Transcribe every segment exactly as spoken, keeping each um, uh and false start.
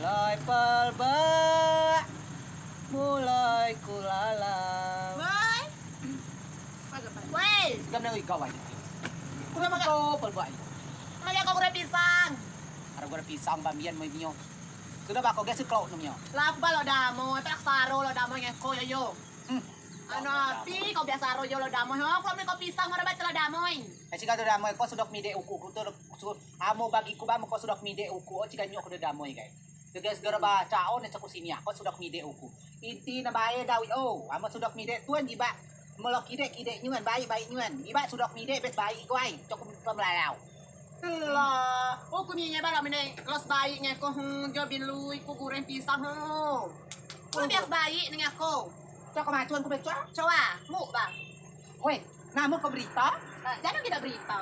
Lai pelbak, mulai ku lalau. Woi. Woi. Sudah menang ikau wajib. Kenapa kau pelbak itu? Maya kau goreng pisang. Ada goreng pisang bambian mai mio. Sudah bakau gas kelok namanya. Lah aku balok damoi, tak saro lok damoi ngeko yo yo. Hmm. Ano api kau biasa ro yo lok damoi. Ho, kalau kau pisang mana baca lok damoi. Eh, si kau damoi, kau sudah midek uku, ku tu, su-, amo bagi ku bam, kau sudah midek uku, oh, si kau nyok ku damoi, kai. Tegas gerba cao ne cakuk sini, kau sudah midek uku. Inti ne bae dawi, oh, amo sudah midek tuan jibeak. Melo kidek, kidek nyuan, baik, baik nyuan. Jibeak sudah midek, bes baik guai, cakuk pemelalau. Lah, uku minyak balok mene, los baik ngeko, hmm, jo bilui, ku goreng pisang, hmm. Ku biasa baik ne ngeko. Cakuk macuan ku beca. Coba, mu bang. Woi, nama kau berita? Eh, jangan kita berita.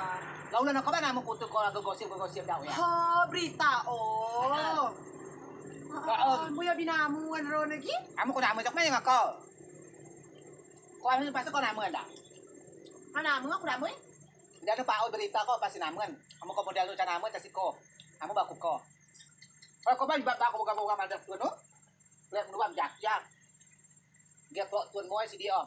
Lah, ulah nak kau ba nama kutu kau lagu gosip, gosip dah, ya. Ha, berita, oh. Ah, buya binamu, kan, ro, lagi? Amu kau nama, cak mana ngako? Kau amu pasal kau nama dah? Kau nama, aku nama, eh? Jadi, Pak, oh, berita kau pasti nama, kan? Amu kau model lu, cak nama, cak siko. Amu baku kau. Kalau kau ba, ba, ba, kau buka, buka, madak tu, no? Lek, buka, jak, jak. Dia kok tuan moi si dia.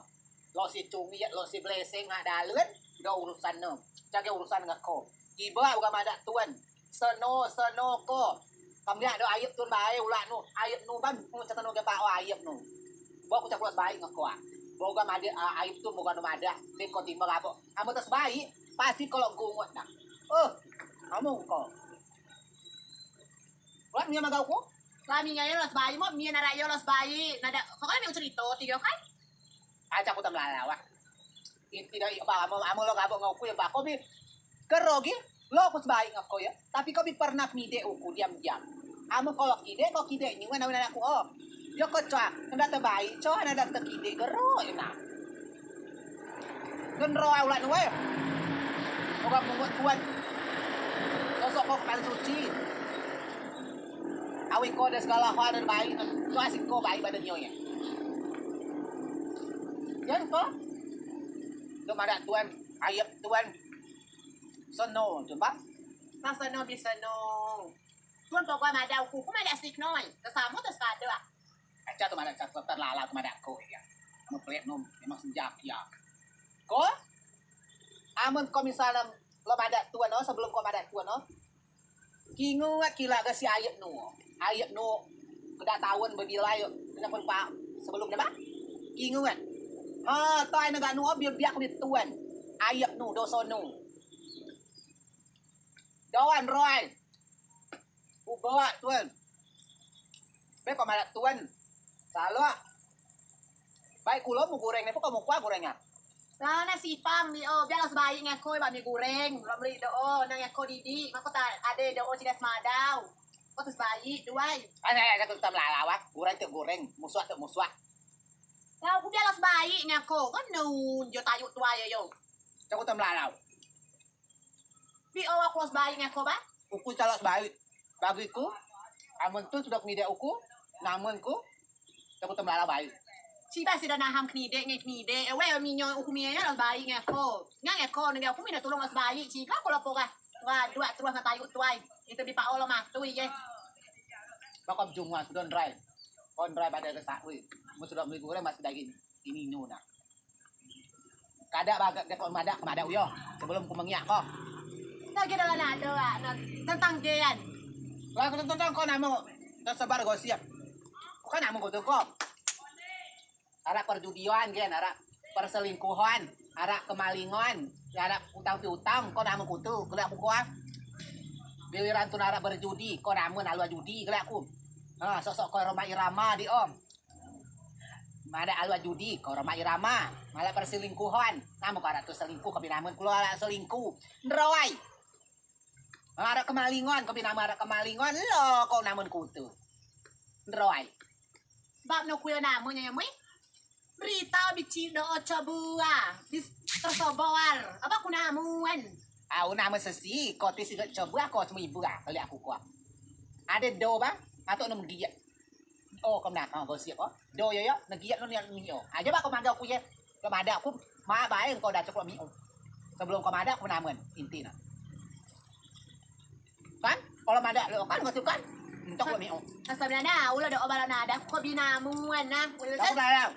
Lok si cungit, lok si beleseng, nak dalen, do urusan ne. Cak urusan ngako. Jibeak bukan madeak tuan. Seno, seno ko. Kemliak do aib tun bae ulak nu. Aib nu ban, ku cak nu gepak o aib nu. Bo ku cak kulo sebaik ngako ah. Boga madeak, ah, aib tun boga nu madeak. Te ko timbang apo. Amen te sebaik, pasti ko lok gungut nah. Eh, amen ko. Kulo mia magau ku. Lah mia yo lok sebaik, mo mia nadeak yo lok sebaik. Nadeak, ko kan mia cerito tigo kan? Aja ku temlalau ah. Inti do iko ba, amen, amen lok gabok ngen uku yo ba, ko bi kero gi, lok ku sebaik ngen ko yo. Tapi ko bi pernah midek uku diam-diam. Amen ko lok kidek, ko kidek nyuan amen anakku o. Yo ko coa, nadeak te baik, coa nadeak te kidek, gero yo nah. Genro ai ulak nu weh. Ko ba mungut tuan. Sosok ko kepala suci. Awei ko de segalo hal de baik, tu asik ko baik badan nyo ye. Jan ko. Tu madeak tuan, aib tuan. Seno, coba. Nah, seno bi seno. Tuan pokok madeak uku, ku madeak sik noi. Te samo te sekado ah. Aja tu madeak, aja tu terlala tu madeak ko ye. Amen pelet nu memang senjak ye. Ko? Amen ko misalne lok madeak tuan o, sebelum ko madeak tuan o. Kinget kilak ga si aib nu. Aib nu kedak taun bebilai, kena pun pa sebelum ne ba. Kinget. Ha, tai ne gak nu o, bil biak ni tuan. Aib nu, doso nu. Doan roi. Ubeak tuan. Be ko madeak tuan. Salah. Baik kulo mu goreng ne, ko mu kua goreng ah. Lah, nasi pam bi o, biar lok sebaik ngeko ba mi goreng. Lok meli do o, nang ngeko didik, mako ta ade do o cidas madau. Ko te sebaik duai. Aja, aja, ku temlalau ah. Goreng te goreng, musuak te musuak. Lah, ku biar lok sebaik ngeko, kan nun jo tayuk tuai yo. Cak ku temlalau. Bi o, aku lok sebaik ngeko ba. Uku cak lok sebaik. Bagiku, amen tu sudah midek uku, namen ku, Cak ku temlalau baik. Ciba si da naham kenidek ngen kenidek. Ewe minyo uku mie yo lok baik ngeko. Ngen ngeko nege uku mie da tulung lok baik. Ciba ku lok pogah. Wah, duak terus ngen tayuk tuai. Itu bi pao lok matui ye. Bakal jumua sudah ndrai. Ko ndrai badai resak wi. Mun sudah meli goreng masih daging. Ini nyu nah. Kadeak bagak ke ko madeak, ko madeak uyo. Sebelum ku mengiak ko. Tentang gen dalam nado ah, tentang gen. Lah, ko tentang ko namo tersebar gosip. Ko kan namo ko tu ko. Arak perjudian gen, arak perselingkuhan, arak kemalingan, arak utang piutang, ko namo ko tu, kelak ku ko ah. Giliran tun arak berjudi, ko namo alua judi, kelak ku. Ha, sok-sok ko Rhoma Irama di om. Madeak alua judi, ko Rhoma Irama. Malah perselingkuhan. Namo ko arak tu selingkuh, ko bi namen kulo arak selingkuh. Nroi. Arak kemalingan, ko bi namen arak kemalingan. Lo, ko namen kutu. Nroi. Sebab no kuyo namen nyo, mui. Berita bici do o cobua. Bis tersobar. Apa ku namen? Au namen sesi, ko ti siget cobua, ko semibua. Kali aku ko. Ade do ba, atok no megiat. Oh, ko menakang gosip, oh. Do yo yo, negiat no niat ni o. Aja ba ko madeak ku ye. Ko madeak ku, ma bae ko dah cukup mi o. Sebelum ko madeak ku namen, inti ne. Kan? Kalau madeak lo kan gosip kan? Entok lo miuk. Asal bela nau lo do o bala nada ko bi namuan nah. Takut lalau.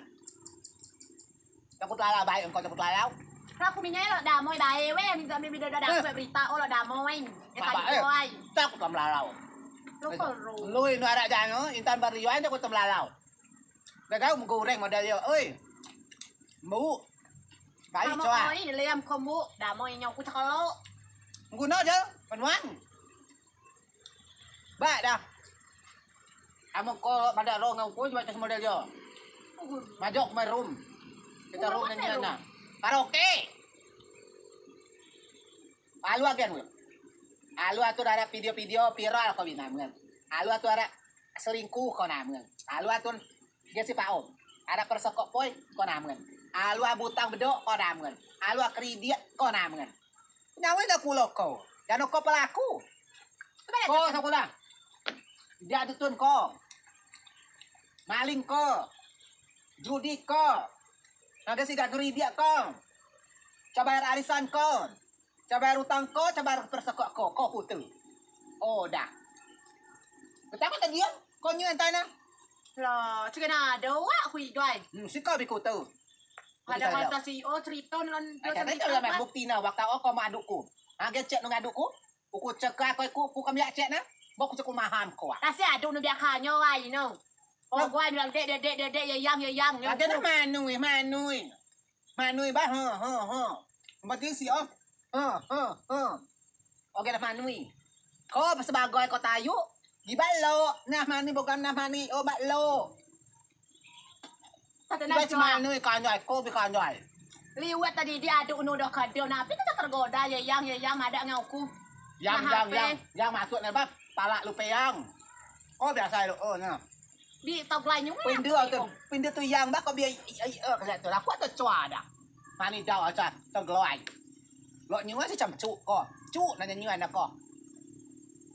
Takut lalau bae engkau takut lalau. Kalau aku minyai lo damoi bae weh minta mi do do dapet berita o lo damoi. Takut lalau. Lu ko lu. Lu ino arak jano intan bariuan takut lalau. Gagau menggoreng model yo oi. Mbuk. Baik coa. Oi lem ko mbuk damoi nyau ku cakelo. Guna je penuang. Bak dah. Amen ko madeak ro ngen uku, cuma tes model jo. Majok ke my room. Kita room nyanyian nah. Karaoke. Alu agen we. Alu atur arak video-video viral ko bi namen. Alu atur arak selingkuh ko namen. Alu atur gesi paom. Arak persekok poi ko namen. Alu abutang bedok ko namen. Alu akridik ko namen. Nyawe dak kulo ko. Jano ko pelaku. Ko sakulah. Diak dutun ko. Maling ko. Judi ko. Naga si dak keridik ko. Coa bayar arisan ko. Coa bayar utang ko, coa bayar persekok ko. Ko kute. O dah. Betapa tadi yo? Ko nyu entai nah. Lah, cik kena ado wak ku igai. Hmm, si ko bi kute. Ada kata si o cerita ngan. Kata kata lah bukti nah waktu o ko maduk ku. Ha gecek nu ngaduk ku. Uku cekak ko ku ku kemliak cek nah. Bok ku cekul maham ko. Kasi aduk nu biak kanyo wai no. O guai bilang dek dek dek dek ye yang ye yang. Ada tu manui manui. Manui bah ha ha ha. Mati si o. Ha ha ha. Oke dah manui. Ko sebagai ko tayu. Di balo nah mani bukan nah mani o balo. Tadi nak cuma nu ikan jai, ko bi ikan jai. Liwat tadi dia aduk nu dah kadal napi tu tergoda ye yang ye yang madeak ngen uku. Yang yang yang yang masuk ne bab palak lu peyang. Ko biasa lu o ne. Di tau gelai nyungai. Pinda tu pinda tu yang bab ko bi ai ai eh keliat tu aku tu cua dah. Mani dau aja tau gelai. Lok nyungai si cam cuk ko. Cuk nanya nyungai nak ko.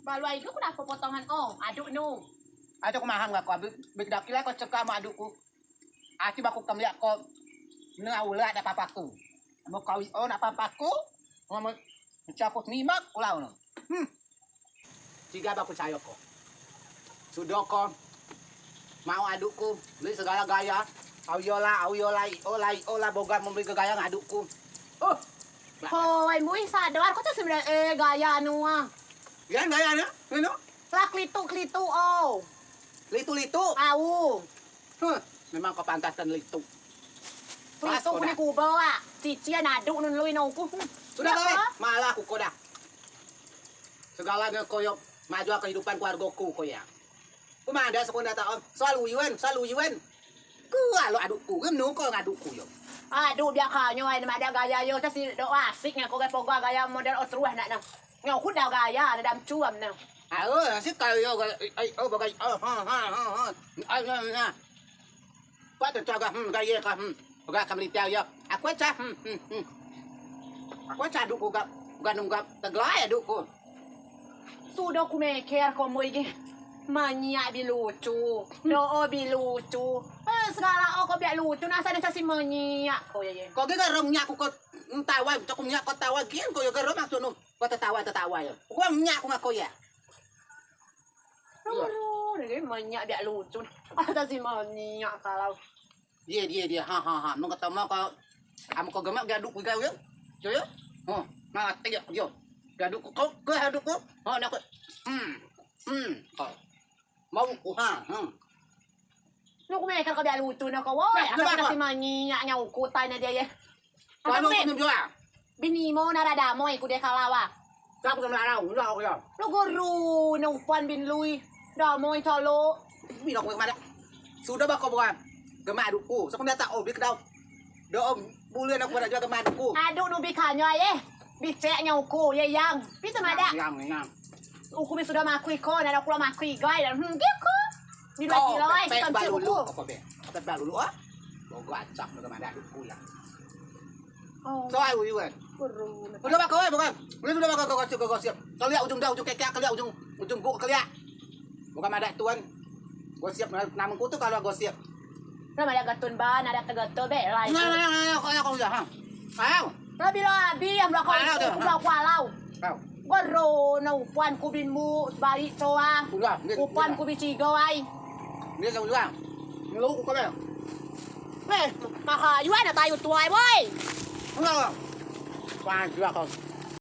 Baluai tu ku dah potongan o aduk nu. Aja ku maham ngako abis bik dakila ko cekam aduk ku. Aki baku kemliak ko ne ulat nak papaku. Mau kau o nak papaku. Mau mencakut nimak ulau no. Hmm. Ciga baku sayo ko. Sudo ko. Mau aduk ku beli segala gaya. Au yola au yola i ola i ola boga membeli gaya ngaduk ku. Oh. Hoi mui sadar ko tu sebenarnya eh gaya nu ah. Gaya gaya nu. Lah kelitu kelitu o. Litu-litu. Au. Huh, memang kau pantas dan litu. Litu kuni kubo ah. Cician aduk nun lui nauku. Sudah kau. Malah aku kodah. Segala ne koyo majua kehidupan keluarga ku koya. Ku mada sekolah tak om. Soal uyuan, soal uyuan. Ku alo aduk ku, gem nu ko ngaduk ku yo. Aduk biak kanyo ai mada gaya yo tasi do asik ngan ko gaya poga gaya model otruah nak nang. Ngau ku dau gaya ne dam cuam ne. Au si kau yo gaya ai o bagai o ha ha ha ha. Ai na na. Kuat tu caga hmm gaya ka hmm. Bagai ka melitiau yo. Aku aja hmm hmm hmm. Aku aja duk ku ga ga nungga teglai duk ku. Sudo ku meker ko moi gi. Manyiak bi lucu. Do o bi lucu. Eh segala o ko biak lucu nasa ne casi manyiak ko ye ye. Ko gi garong nyak ku ko tawai cak ku nyak ko tawai gin ko yo garong maksud nu. Ko tetawai tetawai. Ko nyak ku ngako ya. Ruru, deh manyak biak lucu. Ada si manyak kalau. Dia dia dia ha ha ha. Nung ketemu ko, am ko gemak gaduk ku gawe. Yo yo. Oh, mati yo yo. Gaduk ku ko ke haduk ku. Oh nak. Hmm. Hmm. Oh. Mau ku ha. Hmm. Lu ku meker ko biak lucu nak ko woi. Aku kasih manyak nyau ku tanya dia ye. Anu aku ni jua. Bini mo nara damoi ku deh kalawa. Siapa yang melarang? Udah aku ya. Lu guru ne upan bin lui. Damoi calo. Bini aku kemana? Sudah bako bukan. Gemak duku. Sekolah tak obik dau. Do bulan aku pada juga gemak duku. Aduk nu bikanyo ye. Bicek nyau ku ye yang. Bisa mada. Yang yang. Uku mi sudah makui ko, nada kulo makui gai dan hmm dia ko. Di dua kilo ai si kamsi uku. Apa be? Apa be lulu ah? Bogo acak udah mana aku ya. Oh. Soal uyu kan. Udah bakal ya bukan. Udah sudah bakal kau kasih kau siap. Kau lihat ujung dah ujung kekek kau lihat ujung ujung guk kau lihat. Bukan ada tuan. Gua siap namun kutu kalau gua siap. Lah ada gatun ban, ada tegato be lah. Nah, nah, nah, nah, kau ya kau ya ha. Kau. Lah bila abi yang belakang. Kau. Kau. Gero no upan ku bin mu sebaik coa. Udah, udah. Upan ku bin cigo ai. Dia tahu juga. Ngeluk kau dah. Weh, kahayu anak tayu tuai boy. Enggak, enggak. Panjang kau.